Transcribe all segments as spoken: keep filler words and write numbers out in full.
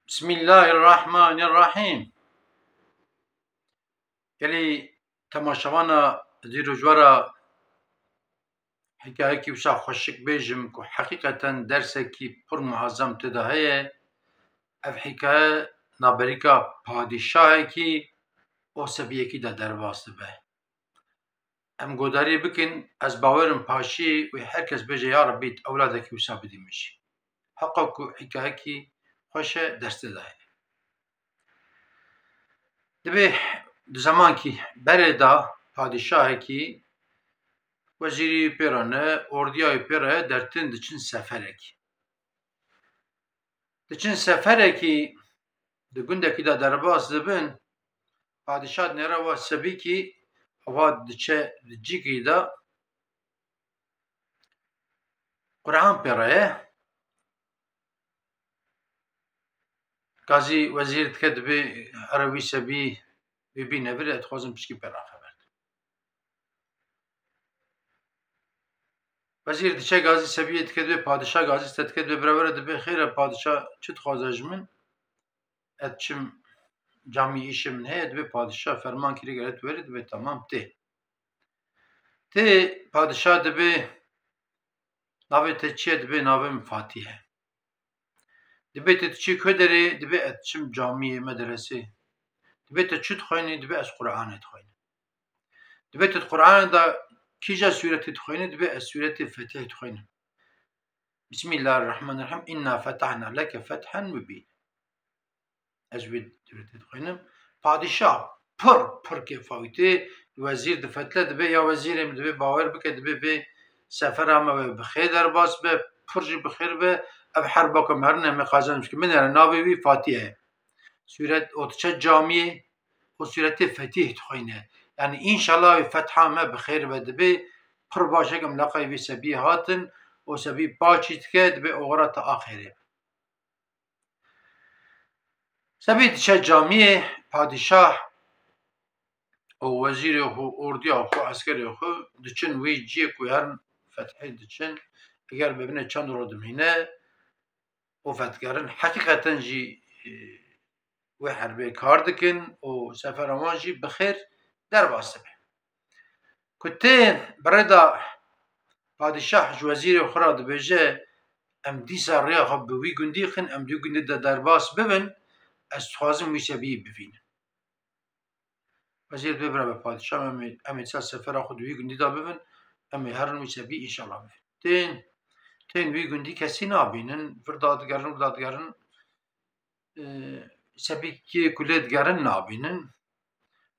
Bismillahirrahmanirrahim. Gelî temaşevana dîrojwara hikayekî wisa xweşik bêjim ku heqîqeten dersekî pir muezem tê de heye. Ev hikaye naberîka padîşahekî û sebiyekî de derbas dibe. Em godariyê bikin, ez bawerim paşî wê her kes bêje, ya Rebî, ewladekî wisa bidî min jî. Heqa ku hikayekî xweş e, destê de heye. Dibê di zemankî berê de padîşahekî wezîrî pê re ne, ordiya wî pê re ye, dertin diçin seferekî. Diçin seferekî di gundekî de derbas dibin, padîşah dinêre wa sebîkî, ava diçe di cîkî de Quran pê re ye. Gazî wezîr dike dibê here wî sebî wî bîne vir, ez dixwazim piçkî pê re xeber. Wezîr diçe gazî sebiyê dike dibê padîşah gazî te dike dibê bira were dibê xêr e padîşah çi dixwaze ji min? Ez çim camî îşê min heye dibê padîşah ferman kirî gere tu werî dibê tamam tê. Tê padîşah dibê navê te çi ye dibê navê min Fatîh e. Dibê tu diçî ku derê dibê ez çim camiyê medresê. Dibê tu çi dixwînî dibê ez Quranê dixwînim. Dibê tu di Quranê de kîja sûretî dixwînî dibê ez sûretê Fetih dixwînim. Bismillahirrahmanirrahim. Inna fetahna leke fethen mubîn. Ez wê sûretê dixwînim. Padîşah pir pir kêfa wî tê. Wezîr difetle dibê ya wezîrê min dibê bawer bike dibê vê sefera me wê bi xêr derbas be, pir jî bi xêr be. Ev herba ku em herin em ê qazanc bikin. Binêre navê wî Fatîh e. Sûret û diçe camiyê û sûretê Fetîh dixwîne. Yanî înşallah wê fetha me bi xêr be dibê. Pir baş e ku em leqay vê sebiyê hatin û sebî paçî dike dibê oxira te axêrê be. Sebî diçe camiyê padîşah û wezîrê xwe, ordiya xwe, eskerê xwe diçin wê ciyê ku herin fethê diçin. Eger bibine çend roj dimîne û fethkerin. Heqîqeten jî, e, wê herbê kar dikin û sefera wan jî bi xêr derbas dibe. Ku tên bi rê de padîşah ji wezîrê xwe re dibêje, em dîsa rêya xwe bi wî gundî xin, em di wî gundî de derbas bibin, ez dixwazim wî sebiyê bivînim. Wezîr dibê bira be padîşah, em ê, em ê dîsa sefera xwe di wî gundî de bibin, em ê herin wî sebî înşallah bivînin. Tên, tên wî gundî kesî nabînin, vir dadigerin, vir dadigerin, e, sebîkê ku lê digerin nabînin.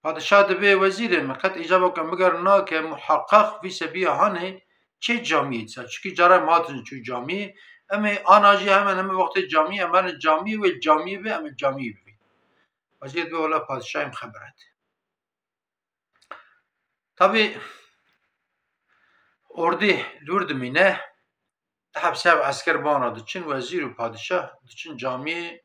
Padîşah dibê wezîrê min qet îcaba ku em bigerin nake, muheqeq vî sebîya hanê çê camiyê dîsa. Çikî cara em hatin çû camiyê, em ê ana jî hemen hemen wextê camiyê, em herin camiyê wê camiyê be, em ê camiyê bibînin. Wezîr dibê wela padîşahê min xebere tê. Tabî ordî li wir dimîne, di hepse ev esker bana diçin, wezîr û padîşah diçin camiyê.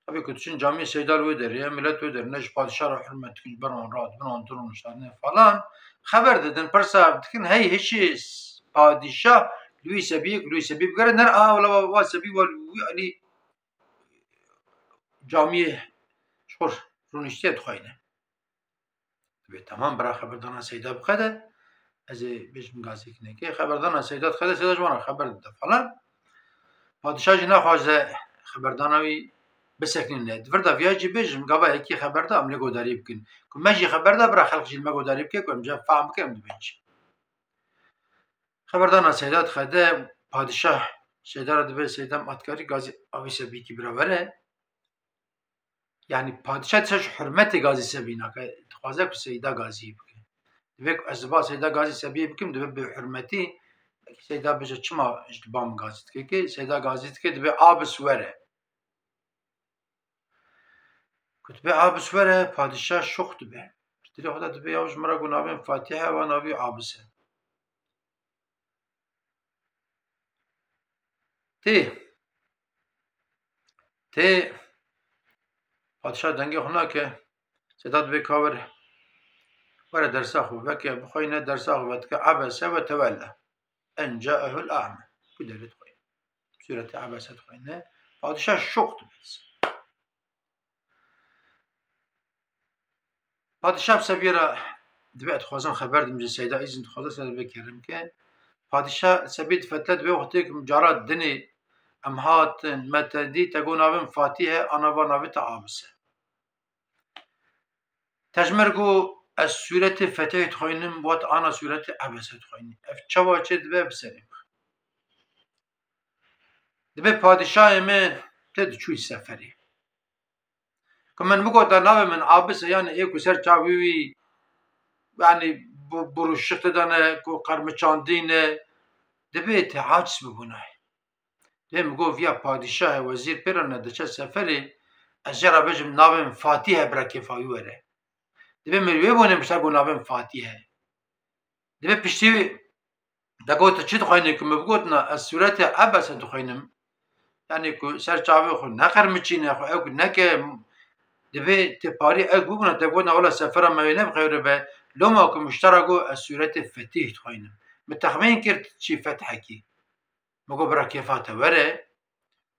Tabî ku diçin camiyê seyda li wê derê ye, milet wê derê ne ji padîşah re hurmet dikin, ji ber wan radibin, wan durûn niştane falan. Xeber didin, pirsa ev dikin, hey hişê padîşah li wî sebiyê, li wî sebî bigere, ner a wela wa sebî wa li wî alî camiyê ji xwe rûniştiye dixweyne. Dibê, tamam, bira xeberdana Seyda bixede, ez ê bêjim gazî kinekê. Xeberdana Seyda dixede, Seyda ji wan re xeber dide falan. Padîşah jî naxwaze xeberdana wî biseknîne. Di vir de viya jî bêjim, gava yekî xeber da, em lê godarî bikin. Ku me jî xeber da, bira xelk jî li me godarî bike, ku em ca fehm bikin, em dibên çi. Xeberdana Seyda dixede, padîşah Seyda re dibê, Seyda, ma dikarî gazî avî sebîkî bira were. Yanî padîşah dîsa ji hurmetê gazî sebî nake, dixwaze ku Seyda gazî bike. Divê ku ez ba Seyda gazî sebiyê bikim, divê bi hurmetî, belkî Seyda bêje, çima ji ba min gazî dike ki? Seyda gazî dike, dibê abis were. Ku dibê abis were, padîşah şoq dibe. Ji dilê xwe de dibê, ya ji min re got navê min Fatîh e, eva navê abis e. Tê. Tê. Padîşah dengê xwe nake. Seyda dibê ka were. Were dersa xwe veke, bixweyne dersa xwe vedike. Ebese ve tewella. En caehul a'me. Ku derê dixweyne. Sûretê Ebese dixweyne. Padîşah şoq dibe. Padîşah bi sebiyê re dibe, dixwazim xeber dim ji Seyda, îzin dixwaze ser bikirim ke Padîşah sebî difete dibe wextê ku cara dinê em hatin, me te dî, te got navê min Fatîh e, ana va navê te Abis e. Te ji min re got ez sûretê Fetihê dixwînim, wat ana sûretê Ebese dixwînî. Ev çawa çê dibe bi serê min? Dibe padîşahê me te diçûyî seferê. Ku min bigota navê min Abis e, yanî ê ku ser çavê wî, yanî bu-, buruşik didane, ku qermiçandî ne, dibê te aciz bibûnayê. Dê min got viya padîşah e, wezîr pê re ne diçe seferê, ez jê re bêjim navê min Fatîh e, bira kêfa wî were. Dibê min wê bûne min ji te got navê min Fatîh e. Dibê piştî wî de got tu çi dixwînî, ku min bigotina ez sûretê Ebese dixwînim. Yanî ku ser çavê xwe neqermiçîne, xwe ew neke, dibê tê parî ew bibûna te gotina wela sefera me wê nebixewre be. Loma ku min ji te re got ez sûretê Fetîh dixwînim. Min texmîn kir tu çî fethekî. Min got bira kêfa te were.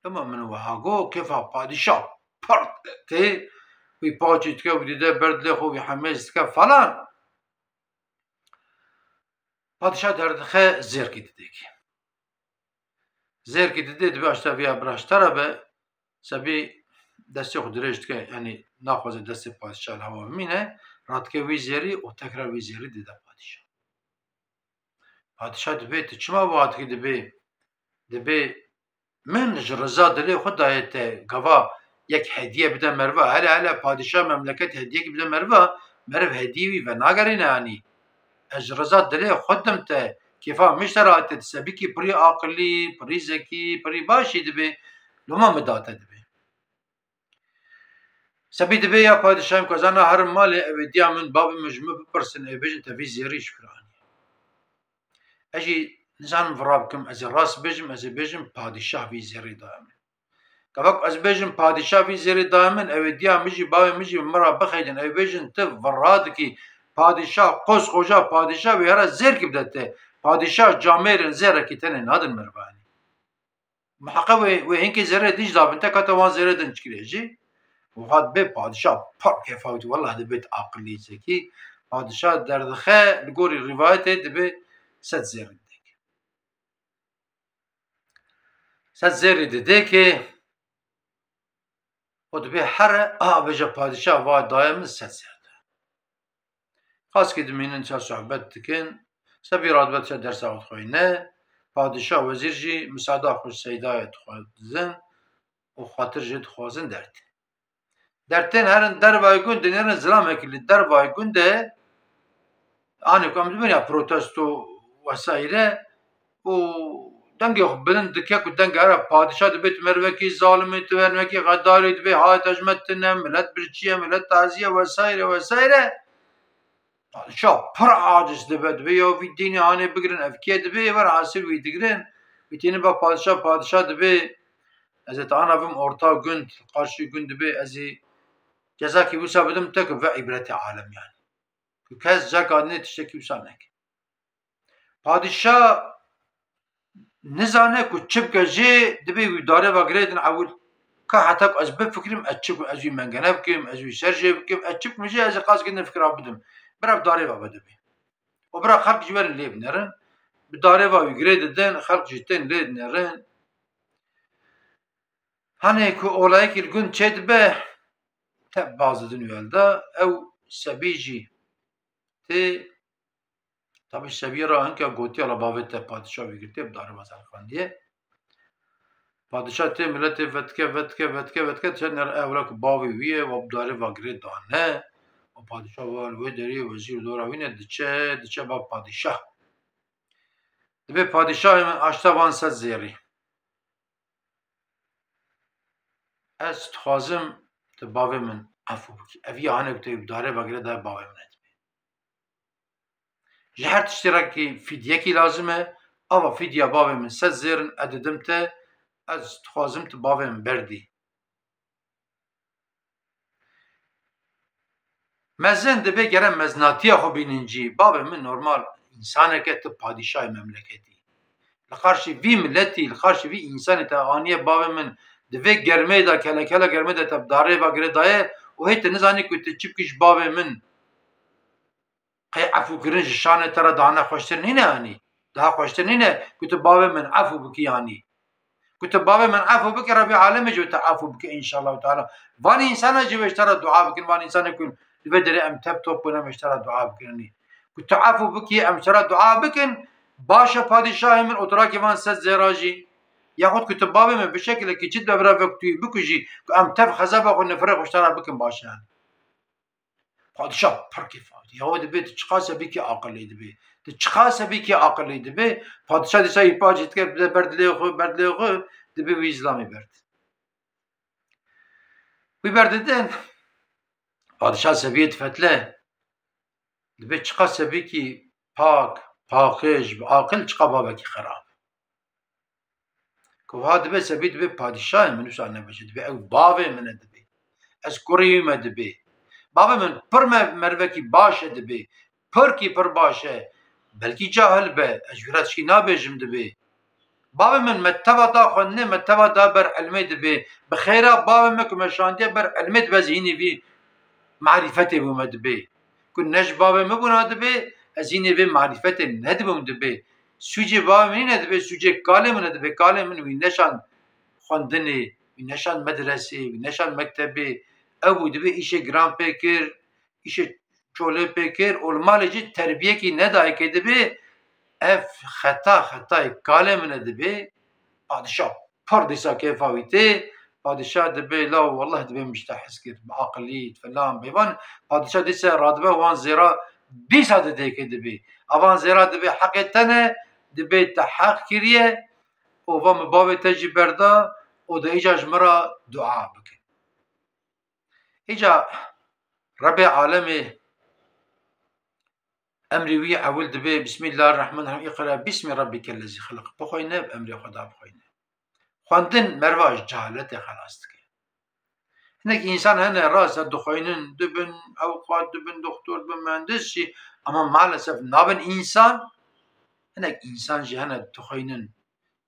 Loma min wiha got kêfa padîşah pir tê. Wî paçî dike, wî dide ber dilê xwe, wî hemêz dike falan. Padîşah derdixe zêrkî didê kê. Zêrkî didê dibe aşta viya bira ji te re be, sebî destê xwe dirêj dike, yanî naxwaze destê padîşah li hewa bimîne, radike wî zêrî û tekrar wî zêrî dide padîşah. Padîşah dibê tu çima wiha dikî, dibê, dibê min ji riza dilê xwe dayê te, gava yek hediye bide meriva. Hele hele padîşah memleket hediyekî bide meriva, meriv hediyê wî venagerîne anî. Ez ji riza dilê xwe dim te, kêfa min ji te re hate, tu sebîkî pirî aqilî, pirî zekî, pirî başî dibê, loma min da te dibê. Sebî dibê ya padîşahê min ku ez ana herim malê, ew ê diya min, bavê min ji min bipirsin, ew ê bêjin te vî zêrî ji ku re anî. Ez jî nizanim vira bikim, ez ê rast bêjim, ez ê bêjim padîşah vî zêrî daye min. Gava ku ez bêjim padîşah vî zêrî daye min, ew ê diya min jî, bavê min jî min re bixeydin, ew ê bêjin tu vira dikî, padîşah, qos xoca padîşah wê here zêrkî bide te. Padîşah camêrên zêrekî tenê nadin merivanî. Miheqe wê, wê hinkê zêrê din jî dabin te, ka te wan zêrê din çikirê jî. Wiha dibê padîşah pir kêfa wî, wellah dibê tu aqilî, zekî. Padîşah derdixe, li gorî rîvayetê dibê sed zêrî didê kê. Sed zêrî didê kê û dibê here, aha bêje padîşah va daye min sed zêr de. Qaskî dimînin ça sohbet dikin. Sebî radibe diçe dersa xwe dixwîne. Padîşah, wezîr jî misada xwe ji Seydayê dixwazin û xatir jê dixwazin dertên. Dertên herin dervayê gund dinêrin zilamekî li dervayê gund e. Anê ku em dibin ya protesto vesaire û dengê xwe bilind dike ku dengê here padîşah dibê tu merivekî zalim î, tu merivekî xedarî dibê, hayê te ji me tune, milet birçî ye, milet tazî ye vesaire vesaire. Padîşah pir aciz dibe, dibê ya vî dînê hanê bigirin, ev kê ye? Dibê ê ver esir wî digirin. Wî têne ba padîşah, padîşah dibê ez ê te ana bim orta gund, qarşî gund dibê ez ê cezakî wisa bidim te ku ve îbretê alem yanî. Ku kes ceka dinê tiştekî wisa neke. Padîşah nizane ku çi bike jê, dibê wî darê ve girêdin ewil. Ka heta ku ez bifikirim, ez çi bikim, ez wî mengene bikim, ez wî ser jê bikim, ez çi bikim jê, ez ê qas girêdin fikira bidim. Bira bi darê ve vedibê. Û bira xelk jî werin lê binerin. Bi darê ve wî girê didin, xelk jî tên lê dinerin. Hanê ku olayekî li gund çê dibe, te baz didin wê helde. Ew sebî jî tê, tabî sebî re hinka gotiya la bavê te padîşah wî girtiye, bi darê ve zerxandiye. Padîşah tê miletê vetike, vetike, vetike, vetike, diçe nere ewle ku bavê wî ye, wa bi darê ve girê dane. Û padîşah wa li wê derê wezîr dora wî ne, diçe, diçe ba padîşah. Dibê padîşahê min aşta van sed zêrî. Ez dixwazim tu bavê min efû bikî. Ev ya hane ku te bi darê ve gire dayê bavê min e dibê. Ji her tiştî rekî fîdyekî lazim e. Ava fîdya bavê min sed zêr in, ez didim te. Ez dixwazim tu bavê min berdî. Mezin dibê gere mezinatiya xwe bînin cî. Bavê min normal însanek e, tu padîşahê memleketî. Li qarşî vî miletî, li qarşî vî însanê te aniye bavê min di vê germê de, kelekela germê de te bi darê ve gire daye û hê tu nizanî ku tu çi bikî ji bavê min. Qey efûkirin ji şanê te re dane xweştir nîne yanî? Daha xweştir nîne ku tu bavê min efû bikî yanî? Ku tu bavê min efû bikî, Rebî Alemê jî te efû bike înşallah teala. Van însana jî wê ji te re dua bikin, van însanê ku li vê derê em tev top bûne, em ji te re dua bikin. Ku tu efû bikî, em ji te re dua bikin, baş e padîşahê min, oturakî van sed zêra jî. Yaxud ku tu bavê min bi şekilekî çi dibe birevek tu yî bikujî, ku em tev xezeba xwe nifirê xwe ji te re bikin, baş e. Padişah pir kêfa dibê. Ya we dibê tu çiqas e bikî aqilî dibê. Tu çiqas e bikî aqilî dibê. Padişah dîsa îpa cî dike bide ber dilê xwe, ber dilê xwe, dibê wî îzlamê berd. Wî berdidin. Padişah seviyê difetle. Dibê çiqas e bikî pak, paqij, bi aqil, çiqa bavekî xerab. Ku ha dibe sebî dibe padîşahê min wisa nebêje, dibe ew bavê min e dibe. Ez kurê wî me dibe. Bavê min pir me-, mervekî baş e dibe. Pirkî pir baş e. Belkî cahil be, ez ji wî re tişkî nabêjim dibe. Bavê min me teva da xwendinê, me teva da ber ilmê dibe. Bi xêra bavê me ku me şandiye ber ilmê dibe, ez hînî vî marîfetê bûme dibe. Ku ne ji bavê min bûna dibe, ez hînî vê marîfetê nedibûm dibe. Sûcê bavê min nîne dibe, sûcê kalê min e dibe. Kalê min wî neşand xwendinê, wî neşand medresê, wî neşand mektebê. Ew bû dibe îşê giran pê kir, îşê çolê pê kir û li malê jî terbiyekî nedayê kê dibe. Ev xeta, xetayê kalê min e dibe. Padişah pir dîsa kêfa wî tê. Padişah dibê, la wallah dibê min ji te hez kir, bi aqilî, filan, bêvan. Padişah dîsa radibe wan zêra dîsa didê kê dibê. Avan zêra dibê heqê te ne, dibê te heq kiriye, û va min bavê te jî berda, û de îca ji min re dua bikin. Îca Rebê alemê emrî wî ewil dibê, Bismillahirrahmanirrahîm, Îqra bismi rabbikellezî xelaq. Bixweyne, bi emrê Xweda bixweyne. Xwendin merva ji cehaletê xelas dike. Hinek însan hene rast e, dixweynin, dibin ewqat, dibin doktor, dibin mühendis jî, ama maalesef nabin însan. Hinek însan jî hene dixweynin,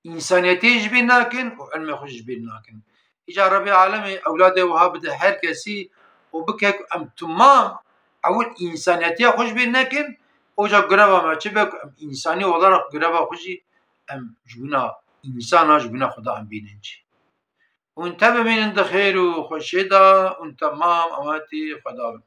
însaniyetê ji bîr nakin û ilmê xwe ji bîr nakin. Îca Rebê alemê ewladê wiha bide her kesî û bike ku em temam ewil însaniyetiya xwe ji bîr nekin, oca greva me çi be ku em însanî olarak greva xwe jî em ji bûna însana, ji bûna Xweda em bînin jî. Hûn te bimînin di xêr û xweşiyê de, hûn temam ewetî Xweda bin.